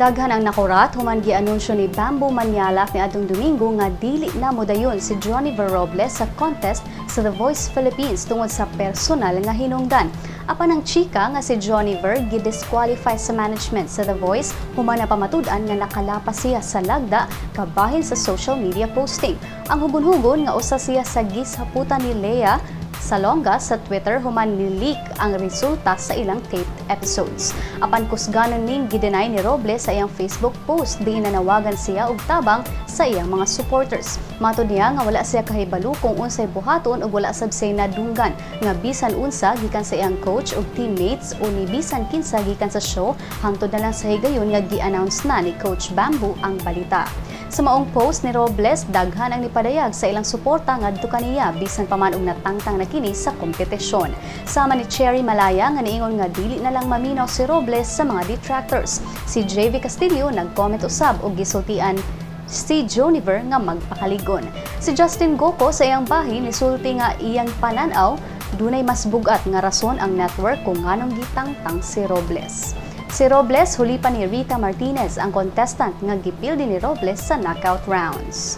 Daghan ang nakurat human gianunsyo ni Bamboo Mañalac niadtong Domingo nga dili na modayon si Jhoniver Robles sa contest sa The Voice Philippines tungod sa personal nga hinungdan. Apan ang chika nga si Jhoniver gidisqualify sa management sa The Voice human napamatud-an nga nakalapas siya sa lagda kabahin sa social media posting. Ang hugon-hugon nga usa siya sa gisaputan ni Lea Salonga sa Twitter human ni-leak ang resulta sa ilang taped episodes. Apan kusganon ning gideny ni Robles sa iyang Facebook post, di nanawagan siya og tabang sa iyang mga supporters. Matod niya nga wala siya kahibalo kung unsay buhaton ug wala sab siya nadunggan nga bisan unsa gikan sa iyang coach ug teammates o ni bisan kinsa gikan sa show hangtod na lang sa higayon nga gi-announce na ni Coach Bamboo ang balita. Sa maong post ni Robles, daghan ang nipadayag sa ilang suporta ngadto kaniya bisan pa man og natangtang na kini sa kompetisyon. Sama ni Cherry Malaya nga niingon nga dili na lang maminaw si Robles sa mga detractors. Si JV Castillo nag-comment usab og gisultian si Jhoniver nga magpakaligon. Si Justin Goco sa iyang bahin nisulti nga iyang pananaw, dunay mas bugat nga rason ang network kung nganong gitangtang si Robles. Si Robles huli pa ni Rita Martinez, ang contestant nga gipildi ni Robles sa knockout rounds.